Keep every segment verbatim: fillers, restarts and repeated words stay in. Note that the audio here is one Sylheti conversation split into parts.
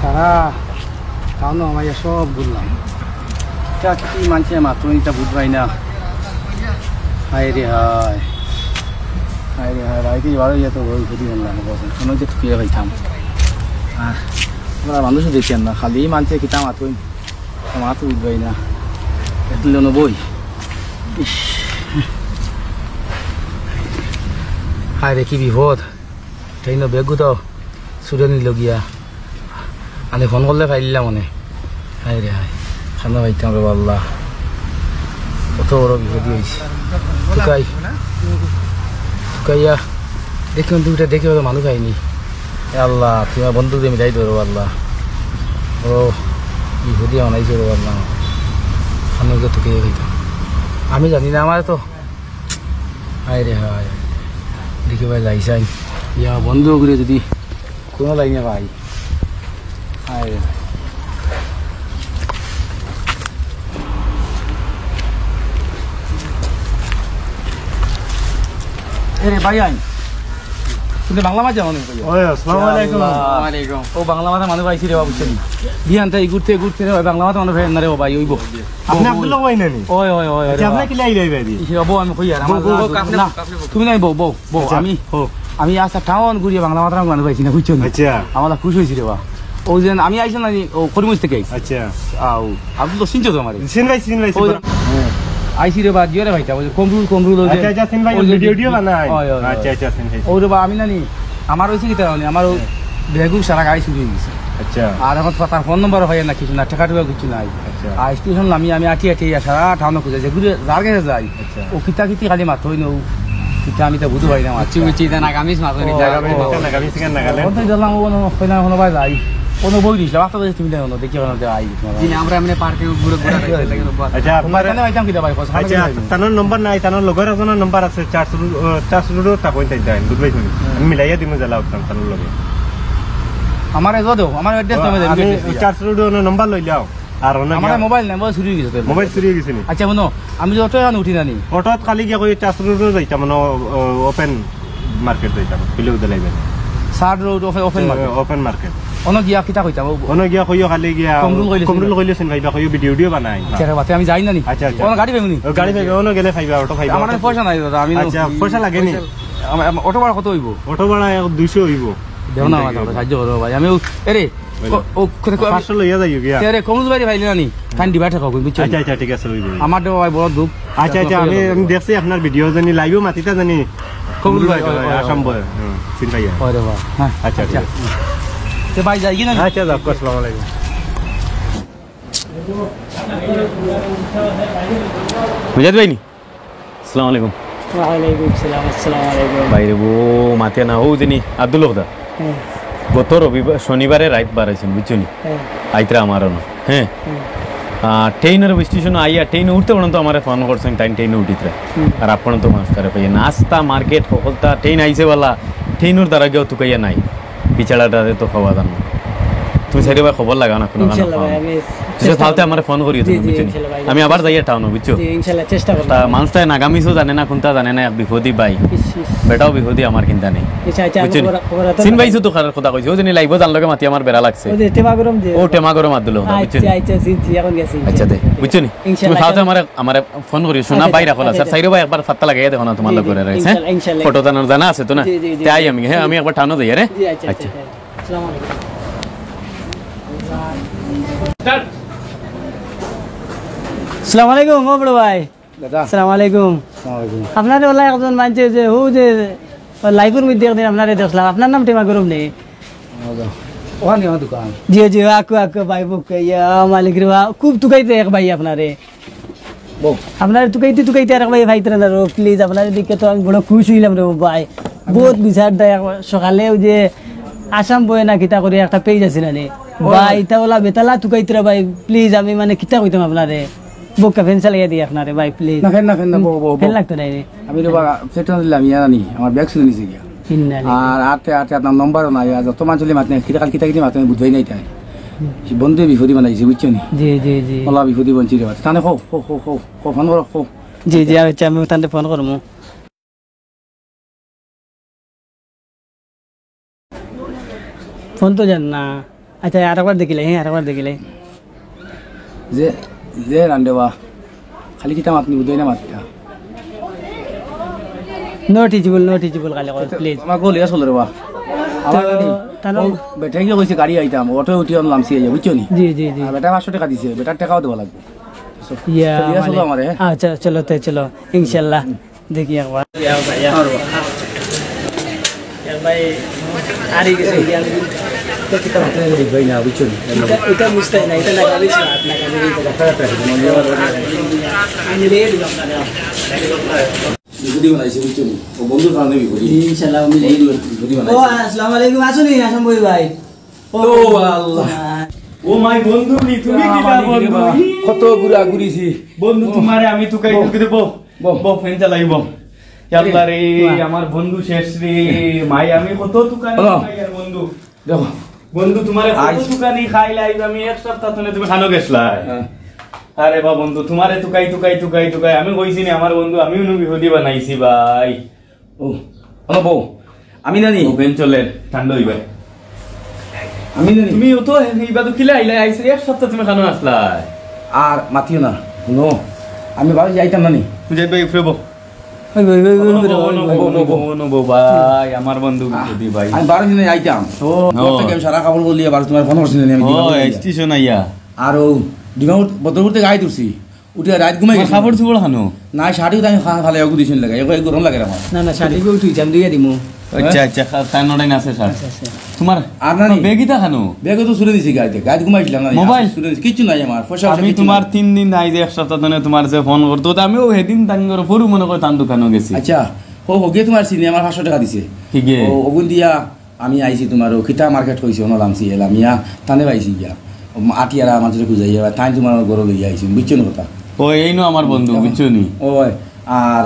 তারা টাউনো আমার সব ঘুরলাম। ইতা কিতা মানষে মাতইন, ইতা বুঝবায় না। হায় রে হায়। হায় রে হায়, রাইতে বারো ইয়া তো ওই ঘুরি আনলাম, বসে। কোনো যে তুকিয়ে পাইতাম। আর আমরা মানুষও দেখি না, খালি মানষে কিতা মাতইন। আমার তো বুঝবায় না। এত লোনো বই। ইস। হায় রে, কি বিপদ। ট্রেনও বেগু তো ছুটে নিল গিয়া। আমি ফোন করলে পাইলাম মনে। হায় রে হায়, খানো পাইতাম রে আল্লাহ। কত বড় বিপদই হইছে। তুকাই, তুকাইয়া দেখি, দুইটা দেখি হয়তো মানুষ আইনি। এ আল্লাহ, তুমার বন্ধু যে মিলাই ধরো আল্লাহ। ও বিপদই বানাইছে রে আল্লাহ। খানো গিয়া তুকাইয়া খাইতাম। আমি জানি না, আমার তো হায় রে হায়। দেখি ভাই, যাই চাই। ইয়া, বন্ধ করে যদি কোনো লাইনে ভাই। হায় রে হায়। এ রে ভাই, আইন। তুমি বাংলা মাছ জানো নি ভাই? ওই, আসসালামু আলাইকুম। আল্লাহ। ওয়ালাইকুম। ও বাংলা মাছ মানুষ পাইছি রে বাবু, বুঝছেন? বিয়ান তাই ঘুরতে ঘুরতে রে ভাই, বাংলা মাছ মানুষ ফেরেন না রে বাবা, ওইব। আপনি আব্দুল্লাহ ভাই নানি? ওই, ওই, ওই, ওই আচ্ছা, রে আপনি বাবা। কি লাই লাই ভাই? ইসে বাবু, আমি কই আর, আমার বউ, বউ, না, আপনি না, বউ। তুমি নাই বউ, বউ। বউ, আচ্ছা, আমি, বউ। আমি আচ্ছা টাউন ঘুরিয়া বাংলা মাত্র গান পাইছি না, বুঝছো নি? আচ্ছা। আমার খুশ হইছি রে বা। ও যে আমি আইছি না, ও করিমগঞ্জ থেকে আইছি। আচ্ছা। আও, আপনি তো চিনছো তো আমারে। চিন ভাই, চিন ভাই, ওই চিন যে, ভাই। হ্যাঁ। আইছি রে বা, জিও রে ভাইটা, ওই যে কমরুল, কমরুল, ওই যে, আচ্ছা, আচ্ছা, চিন ভাই, ওই যে ভিডিও, ভিডিও বানাই। হয়, হয়, হয়। আচ্ছা, আচ্ছা, চিন ভাই। ও রে বা, আমি নানি, আমার হইছে কিতা জানি, আমার ও হ্যাঁ। বেগু সারা গাড়ি চুরি হয়ে গেছে। আচ্ছা। আর এখন তো তার ফোন নম্বরও হয় না, কিছু না, টাকা টুকা কিছু নাই। আচ্ছা। আর স্টেশন নামি আমি আটি আটি সারা টাউনে খুঁজে, যেগুলো যার কাছে যাই, আচ্ছা। ও কিতা কিতি খালি মাত্র হইল, ও কিতা আমি তো বুঝতে পারি না, বুঝছি, আচ্ছা। বুঝছি, ইতা নাগামিজ মাত্র ও, নিতে। নাগামিজ, ও। নাগামিজ, নাগামিজ। অন্ত দিলাম, ও কোনো, কোনো, কোনো ভাই যাই, কোনো বই দিছিল, বাচ্চা বই তুমি দেখো, দেখি ওখানে যাই, তোমার জি, আমরা এমনি পার্কে ঘুরে ঘুরে আচ্ছা। দেখতে লাগে, বাস। আচ্ছা, তোমার আপনার এখানে পাইতাম কিতা ভাই, কথা আচ্ছা, বলে তানোর নম্বর নাই, তানোর লগর একজনের নম্বর আছে, চার্জ রুট, ও, চার্জ রুটও থাকো, তাই দেন, বুঝবাই তুমি। হ্যাঁ। আমি মিলাইয়া দিমু, জেলা উঠতাম তানোর লগে। আমার এগো দেও, আমার অ্যাড্রেস ও, তুমি দেন, আমি অ্যাড্রেস দিয়া। চার্জ রুটও নম্বর লইলাও। আর অন্য আমার গিয়া মোবাইল নাই, মোবাইল চুরি হয়ে গেছে। মোবাইল চুরি হয়ে গেছে নি? আচ্ছা, হুনো, আমি যে অটো এখন উঠি না নি। অটোত খালি গিয়া কই চার্জ রুটও যাইতাম, মানে, ও, ও, ওপেন মার্কেট যাইতাম, বিলে উদে লাইবে। সার্ট রোড ওপেন, ওপেন এ, মার্কেট। Open market. অনো গিয়া কিতা কইতাম? ও, অনো গিয়া কইও খালি গিয়া কমরুল কইলে কমরুল চিনবা। কইলে চিন ভাইবা, কইও ভিডিও ভিডিও বানাই। আচ্ছা, রে বাতে আমি যাই না নি? আচ্ছা, আচ্ছা। অনো গাড়ি পাইবো নি? ও, গাড়ি পাইবে, অনো গেলে পাইবা, অটো পাইবা। আমার কাছে পয়সা নাই দাদা, আমি আমার পয়সা লাগে নি? আমার, আমার অটো ভাড়া কত হইব? অটো ভাড়া এক দুইশো হইব। দেও না, আমার সাহায্য করো ভাই। আমি ও, এরে, বলো। ক-, ও, কোথায়, কো-, পাঁচশো লইয়া যাইও গিয়া। তে রে, কমরুল ভাই রে ভাই না নি? তান দিবা টাকা কই, বুঝছো নি? আচ্ছা, আচ্ছা, ঠিক আছে, হইব। আমার তো ভাই বড় দুঃখ। আচ্ছা, আচ্ছা, আমি, আমি দেখছি আপনার ভিডিও জানি, লাইভও মাতিতা জানি। কমরুল ভাই, কমরুল ভাই, হয়, হয়, আসাম হয়। বয়। হুম, চিন ভাই। হয় রে ভাই। হ্যাঁ, আচ্ছা, আচ্ছা। ঠিক আছে। তে ভাই যাই কি না? আচ্ছা, যাক, আসসালামু আলাইকুম। বুঝাত ভাই নি? আসসালামু আলাইকুম। ওয়ালাইকুম সালাম, আসসালামু আলাইকুম। ভাই রে, বউ মাতে না, ও যিনি আব্দুল হক দা। হ্যাঁ। গত রবিবার, শনিবারে রাইত বারাইছইন, বুঝছো নি? হ্যাঁ। আইতরা আমার অনো, হ্যাঁ? হ্যাঁ। আহ, ট্রেনর স্টেশনো আইয়া, ট্রেনে উঠতে পর্যন্ত আমারে ফোন করছইন, তাইন ট্রেনে উঠিতরা। হুম। আর আপনারা তো মানুষ তারে পাইয়া না। আস্তা মার্কেট, হকলতা, ট্রেন আইছে বালা, ট্রেনর দ্বারা গিয়াও তুকাইয়া নাই। বিচারাটারে তো পাওয়া যার না। তুমি সাইডে ভাই খবর লাগাও না, কোনো ইনশাল্লাহ ভাই, আমি তুই চেষ্টা থাকতে করবো। আমারে ফোন করিও জি, তুমি, জি, বুঝছো নি? ইনশাল্লাহ ভাই। আমি আবার যাইয়া টাউনো, বুঝছো? জি, ইনশাল্লাহ, চেষ্টা করবো। তা মানুষটা নাগামিজও জানে না, কোনটা জানে না, এক বিপদই ভাই। ইস, ইস। বেটাও বিপদই আমার কিনতা নেই। আচ্ছা, আচ্ছা, আমি বুঝছো নি? খবর, খবর রাখতে চিন ভাই পারবো। শুধু খারাপ কথা কইছে, ও জানি লাইভও তার লগে মাতি আমার বেড়া লাগছে। ওই যে টেমা গরম যে। ও টেমা গরম আব্দুল হক, বুঝছো নি? আচ্ছা, আচ্ছা, চিনছি, এখন গেছি। আচ্ছা, দে, বুঝছো নি? ইনশাল্লাহ, তুমি খাওয়াতে আচ্ছা। আমারে, আমারে ফোন করিও, শোনা আচ্ছা, ভাই আচ্ছা, রাখো না, আচ্ছা, স্যার, আচ্ছা। সাইরো ভাই একবার ফাত্তা লাগাইয়া দেখো না, তোমার জি, লগে জি, করে রাখছে, ইনশাল্লাহ, ইনশাল্লাহ। ফটো টানোর জানা আছে তো না? জি, জি, জি, তাই জি। আমি, হ্যাঁ, আমি একবার টানো যাই, আরে? জি, আচ্ছা, আচ্ছা, আচ্ছা। আচ্ছা। আসসালামু আলাইকুম। আসসালামু আলাইকুম, ও বড় ভাই। দাদা। আসসালামু আলাইকুম। আসসালামু আলাইকুম। আপনারে ওলা একজন মানছে যে, হু যে, লাইভর মধ্যে একদিন আপনারে দেখলাম। আপনার নাম টেমা গরম নি? ওখানে আমার দোকান। জি, জি, আকু, আকু, ভাই, বুক, ইয়া, মালিক রে, বা, খুব তুকাইতে এক ভাই আপনারে। বউ। আপনারে তুকাইতে, তুকাইতে আর এক ভাই পাইতরা না রে, please, আপনারে দেখে তো আমি বড় খুশ হইলাম রে, ভাই। বহুত বিচার দেয়, সকালে ওই যে আসাম বয় না কিতা করে একটা পেজ আছে না রে? ওই, ভাই, ওই। ইতা ওলা বেতালা তুকাইতরা ভাই, please, আমি মানে কিতা কইতাম আপনারে? বুকটা ফ্যান চালাইয়া দিই আপনারে ভাই, please। না, ফ্যান না, ফ্যান না, বউ, বউ, ফ্যান বউ। লাগতো না রে। আমি রে বা, ফ্যান দিলাম, ইয়া জানি, আমার ব্যাগ চুরি নিছে গিয়া। ইন্না লিল্লাহ। আর আটে আটে আপনার নম্বরও নাই, আর যত মানুষ মাতে, কিতা কাল কিতা কিতা মাতে, আমি বুঝবাই নাই তাই। হুম। সে বন্ধু বিপদই বানাইছে, বুঝছো নি? জি, জি, জি। ওলা বিপদই বনছি রে বা। তানে কও, কও, কও, কও, কও, ফোন করো, কও। জি, জি, আচ্ছা, আমি তানরে ফোন করমু। ফোন তো যার না। আচ্ছা, আরেকবার দেখিলে, হ্যাঁ, আরেকবার দেখিলে। যে, যে রান্দেবা, খালি কিতা মাতনি, বুঝাই না মাতটা। Not reachable, not reachable, খালি কর, please। আমার গলিয়া চলে রে বা। আমার তো, জানি, তাহলে ও বেটায় গিয়া কইছে গাড়ি আইতাম, অটো উঠি আমি লামছি আইয়া, বুঝছো নি? জি, জি, জি। আর বেটা পাঁচশো টাকা দিছে, বেটার টাকাও দেওয়া লাগবে। ইয়া, চলিয়া মানে, চলো আমারে, হ্যাঁ? আচ্ছা, চলো, তে চলো, ইনশাল্লাহ। দেখি একবার। ইয়া ভাই, ইয়া। আর ভাই, আর এই গেছে, ইয়া, তো কিতা মাতনি? ভাই না, বুঝছো নি? এটা, এটা বুঝতে না, এটা না, আমি লেট। বিপদই বানাইছে, বুঝছো নি? ও বন্ধুর কারণে বিপদই। ইনশাল্লাহ, আমি বন্ধু বিপদই বানাইছে। ও, আসসালামু আলাইকুম, আছো নি হাসান ভাই? ও আল্লাহ। ও মাই বন্ধু নি, তুমি কিতা বন্ধু? কত ঘুরা ঘুরিছি। বন্ধু, তোমারে আমি তুকাই বউ। তুকাই দেবো। বউ। বউ, ফ্যান চালাই বউ। আল্লাহ রে, আমার বন্ধু শেষ রে। মাই আমি কত তুকানি তুকাই আর বন্ধু। দেখো। বন্ধু, তোমারে কত আইজ তুকানি খাইলাই, আমি এক সপ্তাহ তনে তুমি খানো গেছলাই। হ্যাঁ। আরে বা বন্ধু, তোমারে তুকাই, তুকাই, তুকাই, তুকাই, আমি কইছি নি আমার বন্ধু, আমি উনু বিপদই বানাইছি ভাই। ও, ও বউ, আমি জানি। ও বেন চলে, ঠান্ডা হইবে। আমি জানি। তুমি ও তো এইবার তো কিলা আইলা, আইছে এক সপ্তাহ তুমি খানো আসলা। আর মাতিও না, শুনো, আমি বাড়ি যাইতাম না নি। তুই যাইবে, ফিরবো। ওই, ওই, ওই, ওই, ওই, ওই, ওই, ওই, ওই, ওই, ওই, ভাই, আমার বন্ধু আহ, যদি ভাই। আমি বারো দিনে যাইতাম। ও। ও। প্রত্যেকে আমি সারা কাপড় বলিয়া বারো তোমার ফোন করছি না, আমি ও, দিবা বলিয়া। স্টেশন আইয়া। আর ও ডিমাপুর বদরপুর থেকে আই তুলছি। উঠে রাত ঘুমাই তোমার গেছি। কাপড় চোপড় খানো? না, শাড়িও তো আমি খা-, ফালাই ওগু দিছুন লাগে। এগু, এগু গরম লাগে আমার। না, না, শাড়ি গো তুই জাম দিয়া দিমু। আচ্ছা, আচ্ছা, খা-, খানো নাই না আছে শার্ট। আচ্ছা, আচ্ছা। তোমার আর না নি? ব্যাগই তা খানো? ব্যাগও তো ছুড়ে দিছি গাড়িতে। গাড়িত ঘুমাইছিলাম না নি। মোবাইল? ছুড়ে দিছি। কিচ্ছু নাই আমার। পয়সা আমি কিচ্ছু তোমার নাই। তিন দিন নাই যে এক সপ্তাহ ধরে তোমার যে ফোন করতো, তো আমিও হেদিন তান করে ফরু মনে করে তান দোকানো গেছি। আচ্ছা, ও হগে তোমার চিনি আমার পাঁচশো টাকা দিছে। ঠিক আছে। ও, ওগুন দিয়া আমি আইছি তোমার ও কিতা মার্কেট কইছে, ওনো লামছি, এলাম ইয়া, তানে পাইছি গিয়া। ও মা-, আটিয়ারা আমার সাথে খুঁজাই যাবা, তাই তোমার ঘরো লইয়া আইছি, বুঝছো নি কথা? ও, এই নো আমার বন্ধু, এখন বুঝছো নি? ও, আর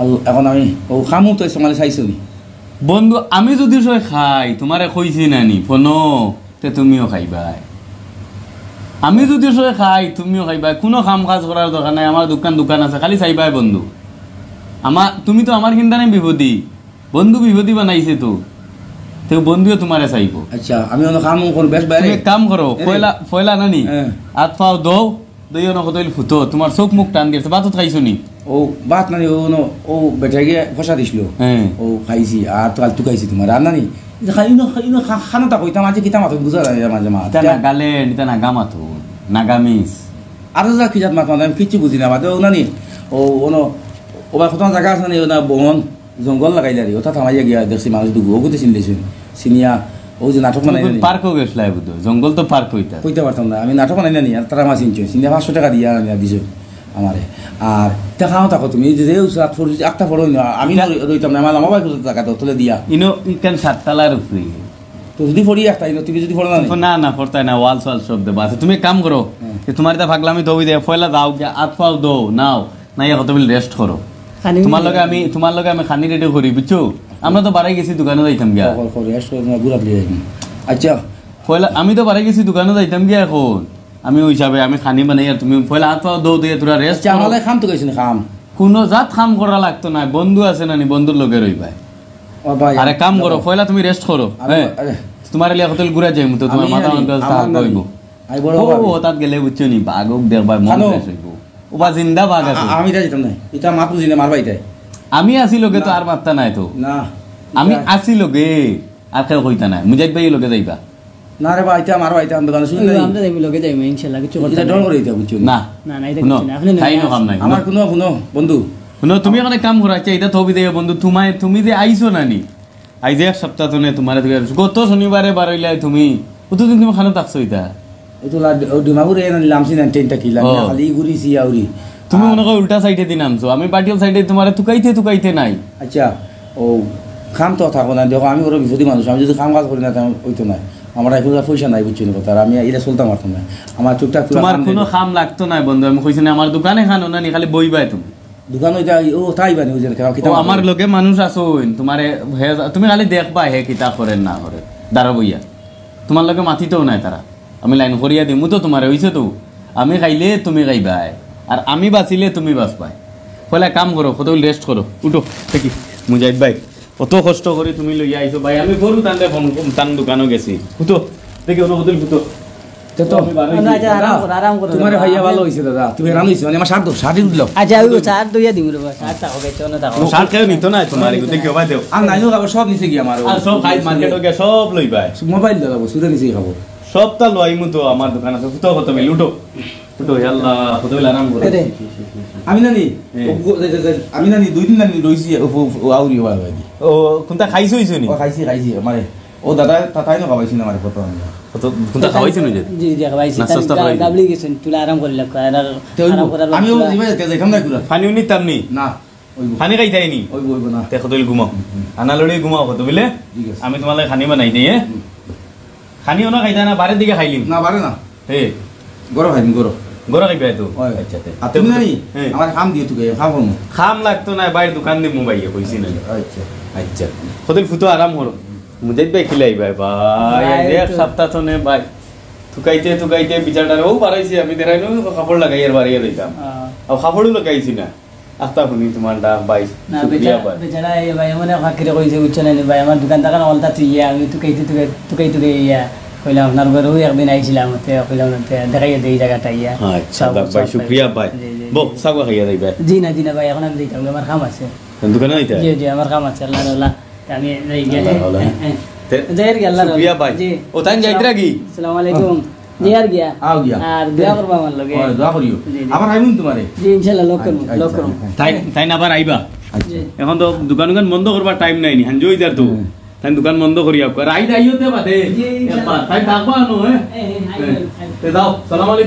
আল-, এখন আমি, ও খামু তো সমানে চাইছো নি? বন্ধু, আমি যদি সয় খাই, তোমারে কইছি না নি, ফোনো, তে তুমিও খাইবায়। আমি যদি সয় খাই, তুমিও খাইবায়। কোনো কাম কাজ করার দরকার নাই, আমার দোকান, দোকান আছে, খালি চাইবায় বন্ধু। আমার, তুমি তো আমার কিন্দানে বিপদি। বন্ধু বিপদি বানাইছে তো, তেও বন্ধুয়ে তোমারে চাইবো। আচ্ছা, আমি অনো কাম করুম, বেশ বাইরে। তুমি এক কাম করো, এরে। পয়লা, পয়লা নানি, হ্যাঁ। আত পাও ধও, ধইয়া অনো কতইল ফুটো, তোমার চোখ মুখ টান দিছে, ভাত খাইছো নি? ও, ভাত নানি, ও, অনো, ও, বেটায় গিয়া পয়সা দিছিল। হ্যাঁ। ও, খাইছি, আর তো কাল তুকাইছি তোমার, আর নানি, এই যে খাই, ইনো, খাই, ইনো, খা-, খানো তা কইতাম, আজ কিতা মাত বুঝা যায় না মাঝে মাঝে। ইতা নাগাল্যান্ড, ইতা নাগা মাত, নাগামিজ। আর যা কি জাত মাত, আমি কিচ্ছু বুঝি না, মাঝে ও নানি, ও, অনো, ও বা কত জাগা আছে নানি, ও না বন, জঙ্গল লাগাইলা রে, ওটা থামাইয়া গিয়া দেখছি মানুষ দুগু, ওগুতে চিনলেছুন। চিনিয়া, ও যে নাটক বানাই নি। পার্কও গেছলাই বুধ, জঙ্গল তো পার্ক হইতা। কইতে পারতাম না, আমি নাটক বানাই না নি, আর তারা মা চিনছো, চিনিয়া পাঁচশো টাকা দিয়া আনিয়া দিছো আমারে। আর দেখাও থাকো তুমি, এই যে, যে উসরাত ফরুজ, আটটা ফরো না, আমি ইটা রই-, রইতাম না, আমার লম্বা ভাই কোথাও টাকা দাও, তুলে দিয়া। ইনো, ইখান সাততলার উপরে। তো যদি ফরি একটা, ইনো, তুমি যদি ফরো না নি? না, না, ফরতায় না, ওয়াল সোয়াল সব দেবা আছে। তুমি এক কাম করো, হ্যাঁ। যে তোমার এটা ফাগলামি তো হই দে, পয়লা দাও গিয়া, আত পাও দো, নাও। না, ইয়া কত বিল রেস্ট করো। খানি তোমার লগে আমি, তোমার লগে আমি খানি রেডি করি, বুঝছো? আমরা তো বাড়াই গেছি, দোকানো যাইতাম গিয়া। কর, কর, রেস্ট করো, তোমার ঘুরা ফিরে যাইনি। আচ্ছা। পয়লা আমি তো বাড়াই গেছি, দোকানো যাইতাম গিয়া এখন। আমি ওই হিসাবে আমি খানি বানাই আর তুমি পয়লা আত পাও দো দিয়ে তোরা রেস্ট আচ্ছা, করো। আমাদের কাম তো গেছি না, কাম। কোনো জাত কাম করা লাগতো না, বন্ধু আছে না নি, বন্ধুর লগে রইবায়। ও ভাই, আরে কাম দেখো। করো, পয়লা তুমি রেস্ট করো। আমি, হ্যাঁ। আরে। তোমার লিয়া হোটেল ঘুরা যাইমু তো, তোমার আমি মাথা জানি, আমার কাছে আমার তার জানি। কইবো। আমি বড় ও, ভাবি। ও, তাত গেলে বুঝছো নি, বাঘ দেখ ভাই, মন খানো। ফ্রেশ হইবো। ও বা জিন্দা বাঘ আছে। আ-, আমি ইতা যাইতাম না। ইতা মাত বুঝি না, মারবা ইতায়। আমি আছি লগে তো না। আর মাততা নাই তো। না। আমি ইতা আছি লগে, আর কেউ কইতা নাই। মুজাহিদ ভাই লগে যাইবা। না রে বা, ইতা মারবা, ইতা আমরা জানি শুনি ওই নাই। আমরা যাইবো লগে যাইবো, ইনশাআল্লাহ, কিচ্ছু ইতা করতে ডর নাই। করে ইতা বুঝছো না। না, না, ইতা হুনো, কিচ্ছু না। আপনি তাই নিয়ে নো কাম নাই, আমার হুনো। কোনো, হুনো। হুনো, তুমি এখন এক কাম করো, আচ্ছা, ইতা থবি দে বন্ধু, তোমায়, তুমি যে আইছো না নি, আইজ এক সপ্তাহ তো নে তোমারে তো গত শনিবারে বার হইলাই তুমি। অতদিন তুমি খানো থাকছো ইতা? ও তো লা-, ও ডিমাপুরে এনে লামছি না, ট্রেনটা কি লাগে? ও। খালি ঘুরিছি আউরি। তুমি আর মনে করো উল্টা সাইডে দিন আনছো, আমি পাটিয়াল সাইডে তোমারে তুকাইতে তুকাইতে নাই। আচ্ছা, ও কাম তো থাকো না, দেখো আমি বড় বিপদী মানুষ, আমি যদি কাম কাজ করি না, তেমন হইতো না। আমার এখন পয়সা নাই, বুঝছো নি কথা, আর আমি এটা চলতাম পারতাম না। আমার চুপচাপ চুপচাপ তোমার কাম কোনো নেই। কাম লাগতো না বন্ধু, আমি কইছি না, আমার দোকানে খানো না নি, খালি বইবায় তুমি। দোকানো যাই, ও তাই বানি, ওই যে খেলা ও, কিতা আমার বানি। লগে মানুষ আছইন, তোমারে হে, তুমি খালি দেখবা হে কিতা করের না করের, দাঁড়া বইয়া। তোমার লগে মাতিতেও নাই তারা। আমি লাইন করিয়া দিমু তো তোমারে, হইছে তো। আমি খাইলে তুমি খাইবায়, আর আমি বাঁচিলে তুমি বাঁচবায়। পয়লা কাম করো, কত রেস্ট করো, উঠো। দেখি, মুজাহিদ ভাই, অত কষ্ট করি তুমি লইয়া আইছো ভাই, আমি গরু টানতে ফোন, টান দোকানো গেছি, উঠো। দেখি, অন্য কতদিন ফুটো। তে তো। আমি বারো না, আচ্ছা, আরাম করো, আরাম করো। তোমারে ভাইয়া ভালো অইছে দাদা। তুমি রান অইছো, মানে আমার শার্ট দাও, শার্ট দিলাও। আচ্ছা, ওই শার্ট ধুইয়া দিমু রে বাবা, শার্ট থাকো, বেচো না থাকো। শার্ট কেউ নিত না তোমার, এগুলো দেখি, ওবায় দেও। আর নাইও খাবো, সব নিচে গিয়া আমার। আর সব খাই মার্কেটে গিয়া সব লইবায়। মোবাইল দাদা, বসুরে নিচেই খাবো। সবতা লইমু তো, আমার দোকান আছে, ফুটো কত মিল, উঠো। উঠো, ইয়া আল্লাহ, কত মিল আরাম করো। এ রে, আমি নানি, হ্যাঁ। ও, ও, যে, যে, যে, আমি নানি, দুই দিন নানি রইছি, ও, ও, ও, আউরি ওবায় ওবায় দি। ও, কোনটা খাইছো অইছো নি? ও, খাইছি, খাইছি, আমারে। ও দাদা, তাতাই না খাবাইছি না, আমারে কত আমি। কত, কোনটা খাবাইছো নি যে? জি, জি, খাবাইছি। নাস্তা তার টাস্তা গা-, খাবাইছি? গাবলি গেছেন, তুলা আরাম করিলাও, আর তে অইবো। আরাম করার আমি ও তুলা। জিমে যাইতাম না কুরা। পানি উনি তামনি? না, অইবো। পানি খাইতাই নি? অইবো, অইবো না। তে কত অইল ঘুমাও। হুম, হুম। আনা লড়ি ঘুমাও কত বুলে? ঠিক আছে। আমি তোমার লাগি খানি বানাই দেই, হ্যাঁ? হুম। খানি ওনা খাইতা না, বারের দিকে খাইলিম। না, বারে না। হে। গরো খাইনি, গরো। গরো খাইবে তো? অয়। আচ্ছা, তে। আর তুমি নাই? হে। আমার কাম দিও তুকে, কাম করমু। কাম লাগতো না, বাইর দোকান দি মোবাইলে কইছি না। আচ্ছা। আচ্ছা। কতদিন ফুটো আরাম করো। মুজাহিদ ভাই খিলাই ভাই, ভাই, ভাই, এক তো। সপ্তাহ তো নে ভাই। তুকাইতে, তুকাইতে বিচারটারে ও বাড়াইছি, আমি দেখাই নু কাপড় লাগাই আর বাড়িয়ে দিতাম। হ্যাঁ। আর কাপড়ও লাগাইছি না। আস্তা হুনি তোমার ডাক ভাই, না, শুক্রিয়া বেচারা, ভাই। বেচারা এই ভাই, এমন এক ফাকিরে কইছে, বুঝছো না নি ভাই, আমার দোকান থাকার অলতা তুই ইয়া, আমি তুকাইতে, তুকাই, তুকাই, তুকাই ইয়া, কইলাম, "আপনার ঘরেও একদিন আইছিলাম, তে কইলাম, তে দেখাইয়া দেই জাগাটা ইয়া।" হ্যাঁ, আচ্ছা, সব, দাক ভাই, সব শুক্রিয়া ভাই। জি, জি, বো, জি। সাগো খাইয়া যাই ভাই। জি না, জি না ভাই, এখন আমি যাইতাম, আমার কাম আছে। দোকানে যাইতে? জি, জি, আমার কাম আছে, আল্লাহ, আল্লাহ। আমি যাই গিয়া, আল্লাহ, আল্লাহ। হ্যাঁ, হ্যাঁ। তে, যাই আর কি, আল্লাহ শুক্রিয়া রাখে। ভাই। জি। ও, তাই যাইতরা কি? আসসালামু আলাইকুম। জি, আর গিয়া। আও গিয়া। আর দোয়া করবা আমার লগে। ওই, দোয়া করিও। জি, জি। আবার আইমু তোমারে। জি, ইনশাআল্লাহ, লগ করমু, আচ্ছা, লগ আচ্ছা, করমু। আচ্ছা। তাই, তাই না আবার আইবা? আচ্ছা। জি। এখন তো দোকান উকান বন্ধ করবার টাইম নাই নি, হাঞ্জু ইদার তো। হুম। তাই দোকান বন্ধ করিয়া আউক। রাইত আইও তে বাদে। জি, ইনশাআল্লাহ। একবার। তাই থাকবা আনো, হ্যাঁ? হ্যাঁ, হ্যাঁ, আইও, হ্যাঁ। আইও। তে যাও, সালাম আলাইকুম।